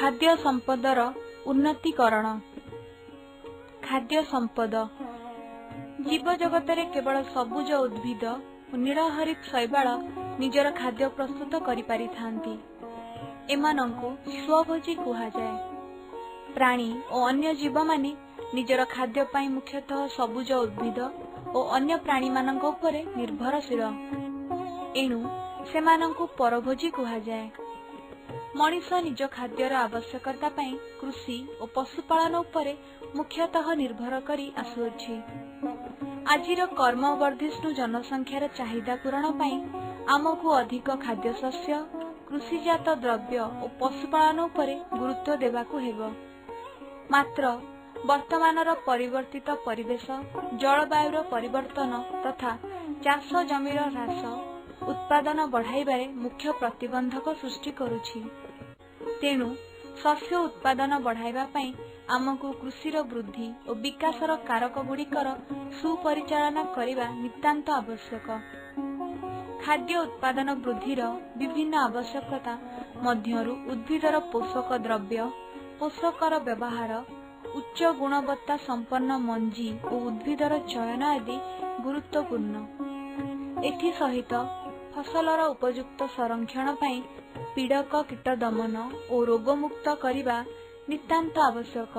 ଖାଦ୍ୟ ସମ୍ପଦର ଉନ୍ନତିକରଣ। ଖାଦ୍ୟ ସମ୍ପଦ ଜୀବଜଗତରେ କେବଳ ସବୁଜ ଉଦ୍ଭିଦ ଓ ନୀଳହରିତ୍ ଶୈବାଳ ନିଜର ଖାଦ୍ୟ ପ୍ରସ୍ତୁତ କରିପାରିଥାନ୍ତି। ଏମାନଙ୍କୁ ସ୍ୱଭୋଜୀ କୁହାଯାଏ। ପ୍ରାଣୀ ଓ ଅନ୍ୟ ଜୀବମାନେ ନିଜର ଖାଦ୍ୟ ପାଇଁ ମୁଖ୍ୟତଃ ସବୁଜ ଉଦ୍ଭିଦ ଓ ଅନ୍ୟ ପ୍ରାଣୀମାନଙ୍କ ଉପରେ ନିର୍ଭରଶୀଳ। ଏଣୁ ସେମାନଙ୍କୁ ପରଭୋଜୀ କୁହାଯାଏ। ମଣିଷ ନିଜ ଖାଦ୍ୟର ଆବଶ୍ୟକତା ପାଇଁ କୃଷି ଓ ପଶୁପାଳନ ଉପରେ ମୁଖ୍ୟତଃ ନିର୍ଭର କରି ଆସୁଅଛି। ଆଜିର କ୍ରମବର୍ଦ୍ଧିଷ୍ଣୁ ଜନସଂଖ୍ୟାର ଚାହିଦା ପୂରଣ ପାଇଁ ଆମକୁ ଅଧିକ ଖାଦ୍ୟଶସ୍ୟ, କୃଷିଜାତ ଦ୍ରବ୍ୟ ଓ ପଶୁପାଳନ ଉପରେ ଗୁରୁତ୍ୱ ଦେବାକୁ ହେବ। ମାତ୍ର ବର୍ତ୍ତମାନର ପରିବର୍ତ୍ତିତ ପରିବେଶ, ଜଳବାୟୁର ପରିବର୍ତ୍ତନ ତଥା ଚାଷ ଜମିର ହ୍ରାସ ଉତ୍ପାଦନ ବଢ଼ାଇବାରେ ମୁଖ୍ୟ ପ୍ରତିବନ୍ଧକ ସୃଷ୍ଟି କରୁଛି। ତେଣୁ ଶସ୍ୟ ଉତ୍ପାଦନ ବଢ଼ାଇବା ପାଇଁ ଆମକୁ କୃଷିର ବୃଦ୍ଧି ଓ ବିକାଶର କାରକଗୁଡ଼ିକର ସୁପରିଚାଳନା କରିବା ନିତାନ୍ତ ଆବଶ୍ୟକ। ଖାଦ୍ୟ ଉତ୍ପାଦନ ବୃଦ୍ଧିର ବିଭିନ୍ନ ଆବଶ୍ୟକତା ମଧ୍ୟରୁ ଉଦ୍ଭିଦର ପୋଷକ ଦ୍ରବ୍ୟ, ପୋଷକର ବ୍ୟବହାର, ଉଚ୍ଚ ଗୁଣବତ୍ତା ସମ୍ପନ୍ନ ମଞ୍ଜି ଓ ଉଦ୍ଭିଦର ଚୟନ ଆଦି ଗୁରୁତ୍ୱପୂର୍ଣ୍ଣ। ଏଥିସହିତ ଫସଲର ଉପଯୁକ୍ତ ସଂରକ୍ଷଣ ପାଇଁ ପୀଡ଼କ କୀଟ ଦମନ ଓ ରୋଗମୁକ୍ତ କରିବା ନିତାନ୍ତ ଆବଶ୍ୟକ।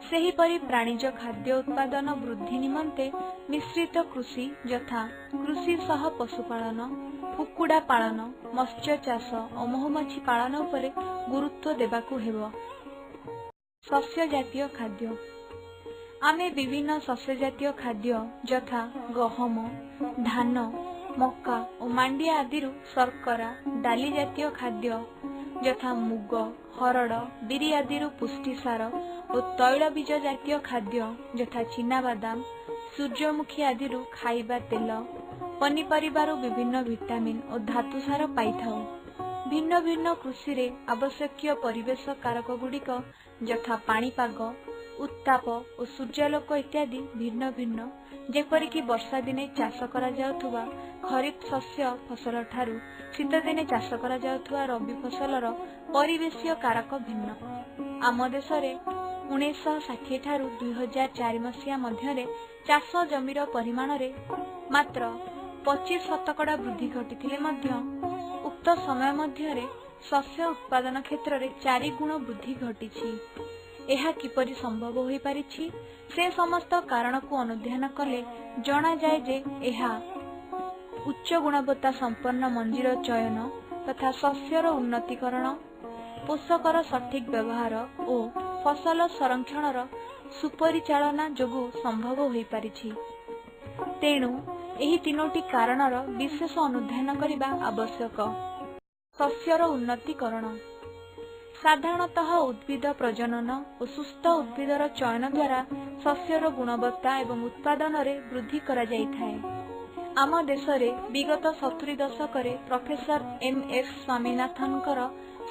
ସେହିପରି ପ୍ରାଣିଜ ଖାଦ୍ୟ ଉତ୍ପାଦନ ବୃଦ୍ଧି ନିମନ୍ତେ ମିଶ୍ରିତ କୃଷି ଯଥା କୃଷି ସହ ପଶୁପାଳନ, କୁକୁଡ଼ା ପାଳନ, ମତ୍ସ୍ୟ ଚାଷ ଓ ମହୁମାଛି ପାଳନ ଉପରେ ଗୁରୁତ୍ୱ ଦେବାକୁ ହେବ। ଶସ୍ୟ ଜାତୀୟ ଖାଦ୍ୟ। ଆମେ ବିଭିନ୍ନ ଶସ୍ୟଜାତୀୟ ଖାଦ୍ୟ ଯଥା ଗହମ, ଧାନ, ମକା ଓ ମାଣ୍ଡିଆ ଆଦିରୁ ଶର୍କରା, ଡାଲି ଜାତୀୟ ଖାଦ୍ୟ ଯଥା ମୁଗ, ହରଡ଼, ବିରି ଆଦିରୁ ପୁଷ୍ଟିସାର ଓ ତୈଳବୀଜ ଜାତୀୟ ଖାଦ୍ୟ ଯଥା ଚିନାବାଦାମ, ସୂର୍ଯ୍ୟମୁଖୀ ଆଦିରୁ ଖାଇବା ତେଲ, ପନିପରିବାରୁ ବିଭିନ୍ନ ଭିଟାମିନ୍ ଓ ଧାତୁସାର ପାଇଥାଉ। ଭିନ୍ନ ଭିନ୍ନ କୃଷିରେ ଆବଶ୍ୟକୀୟ ପରିବେଶ କାରକଗୁଡ଼ିକ ଯଥା ପାଣିପାଗ, ଉତ୍ତାପ ଓ ସୂର୍ଯ୍ୟାଲୋକ ଇତ୍ୟାଦି ଭିନ୍ନ ଭିନ୍ନ। ଯେପରିକି ବର୍ଷାଦିନେ ଚାଷ କରାଯାଉଥିବା ଖରିଫ ଶସ୍ୟ ଫସଲଠାରୁ ଶୀତଦିନେ ଚାଷ କରାଯାଉଥିବା ରବି ଫସଲର ପରିବେଶୀୟ କାରକ ଭିନ୍ନ। ଆମ ଦେଶରେ 1960 ଠାରୁ 2004 ମସିହା ମଧ୍ୟରେ ଚାଷ ଜମିର ପରିମାଣରେ ମାତ୍ର 25% ବୃଦ୍ଧି ଘଟିଥିଲେ ମଧ୍ୟ ଉକ୍ତ ସମୟ ମଧ୍ୟରେ ଶସ୍ୟ ଉତ୍ପାଦନ କ୍ଷେତ୍ରରେ 4 ଗୁଣ ବୃଦ୍ଧି ଘଟିଛି। ଏହା କିପରି ସମ୍ଭବ ହୋଇପାରିଛି, ସେ ସମସ୍ତ କାରଣକୁ ଅନୁଧ୍ୟାନ କଲେ ଜଣାଯାଏ ଯେ ଏହା ଉଚ୍ଚ ଗୁଣବତ୍ତା ସମ୍ପନ୍ନ ମଞ୍ଜିର ଚୟନ ତଥା ଶସ୍ୟର ଉନ୍ନତିକରଣ, ପୋଷକର ସଠିକ ବ୍ୟବହାର ଓ ଫସଲ ସଂରକ୍ଷଣର ସୁପରିଚାଳନା ଯୋଗୁଁ ସମ୍ଭବ ହୋଇପାରିଛି। ତେଣୁ ଏହି ତିନୋଟି କାରଣର ବିଶେଷ ଅନୁଧ୍ୟାନ କରିବା ଆବଶ୍ୟକ। ଶସ୍ୟର ଉନ୍ନତିକରଣ। ସାଧାରଣତଃ ଉଦ୍ଭିଦ ପ୍ରଜନନ ଓ ସୁସ୍ଥ ଉଦ୍ଭିଦର ଚୟନ ଦ୍ୱାରା ଶସ୍ୟର ଗୁଣବତ୍ତା ଏବଂ ଉତ୍ପାଦନରେ ବୃଦ୍ଧି କରାଯାଇଥାଏ। ଆମ ଦେଶରେ ବିଗତ 70 ଦଶକରେ ପ୍ରଫେସର ଏମ୍ ଏସ୍ ସ୍ୱାମୀନାଥନଙ୍କର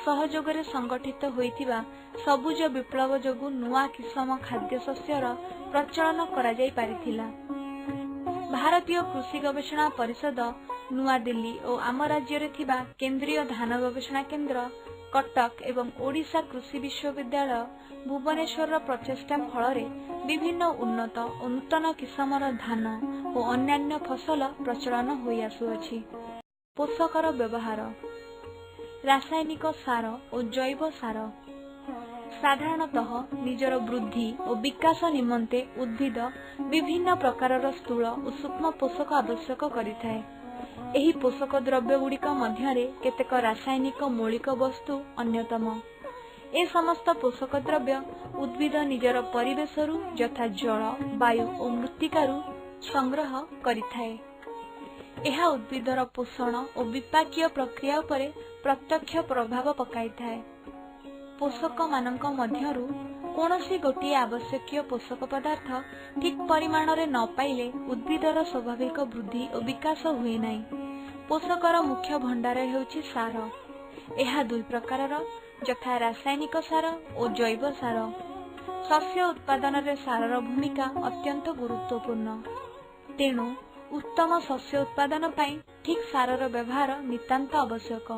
ସହଯୋଗରେ ସଂଗଠିତ ହୋଇଥିବା ସବୁଜ ବିପ୍ଳବ ଯୋଗୁଁ ନୂଆ କିସମ ଖାଦ୍ୟଶସ୍ୟର ପ୍ରଚଳନ କରାଯାଇ ପାରିଥିଲା। ଭାରତୀୟ କୃଷି ଗବେଷଣା ପରିଷଦ, ନୂଆଦିଲ୍ଲୀ ଓ ଆମ ରାଜ୍ୟରେ ଥିବା କେନ୍ଦ୍ରୀୟ ଧାନ ଗବେଷଣା କେନ୍ଦ୍ର, କଟକ ଏବଂ ଓଡ଼ିଶା କୃଷି ବିଶ୍ୱବିଦ୍ୟାଳୟ, ଭୁବନେଶ୍ୱରର ପ୍ରଚେଷ୍ଟା ଫଳରେ ବିଭିନ୍ନ ଉନ୍ନତ ଓ ନୂତନ କିସମର ଧାନ ଓ ଅନ୍ୟାନ୍ୟ ଫସଲ ପ୍ରଚଳନ ହୋଇଆସୁଅଛି। ପୋଷକର ବ୍ୟବହାର। ରାସାୟନିକ ସାର ଓ ଜୈବ ସାର। ସାଧାରଣତଃ ନିଜର ବୃଦ୍ଧି ଓ ବିକାଶ ନିମନ୍ତେ ଉଦ୍ଭିଦ ବିଭିନ୍ନ ପ୍ରକାରର ସ୍ଥୂଳ ଓ ସୂକ୍ଷ୍ମ ପୋଷକ ଆବଶ୍ୟକ କରିଥାଏ। ଏହି ପୋଷକ ଦ୍ରବ୍ୟଗୁଡ଼ିକ ମଧ୍ୟରେ କେତେକ ରାସାୟନିକ ମୌଳିକ ବସ୍ତୁ ଅନ୍ୟତମ। ଏ ସମସ୍ତ ପୋଷକ ଦ୍ରବ୍ୟ ଉଦ୍ଭିଦ ନିଜର ପରିବେଶରୁ ଯଥା ଜଳ, ବାୟୁ ଓ ମୃତ୍ତିକାରୁ ସଂଗ୍ରହ କରିଥାଏ। ଏହା ଉଦ୍ଭିଦର ପୋଷଣ ଓ ବିପାକୀୟ ପ୍ରକ୍ରିୟା ଉପରେ ପ୍ରତ୍ୟକ୍ଷ ପ୍ରଭାବ ପକାଇଥାଏ। ପୋଷକମାନଙ୍କ ମଧ୍ୟରୁ କୌଣସି ଗୋଟିଏ ଆବଶ୍ୟକୀୟ ପୋଷକ ପଦାର୍ଥ ଠିକ୍ ପରିମାଣରେ ନ ପାଇଲେ ଉଦ୍ଭିଦର ସ୍ୱାଭାବିକ ବୃଦ୍ଧି ଓ ବିକାଶ ହୁଏ ନାହିଁ। ପୋଷକର ମୁଖ୍ୟ ଭଣ୍ଡାର ହେଉଛି ସାର। ଏହା ଦୁଇ ପ୍ରକାରର, ଯଥା ରାସାୟନିକ ସାର ଓ ଜୈବ ସାର। ଶସ୍ୟ ଉତ୍ପାଦନରେ ସାରର ଭୂମିକା ଅତ୍ୟନ୍ତ ଗୁରୁତ୍ୱପୂର୍ଣ୍ଣ। ତେଣୁ ଉତ୍ତମ ଶସ୍ୟ ଉତ୍ପାଦନ ପାଇଁ ଠିକ୍ ସାରର ବ୍ୟବହାର ନିତାନ୍ତ ଆବଶ୍ୟକ।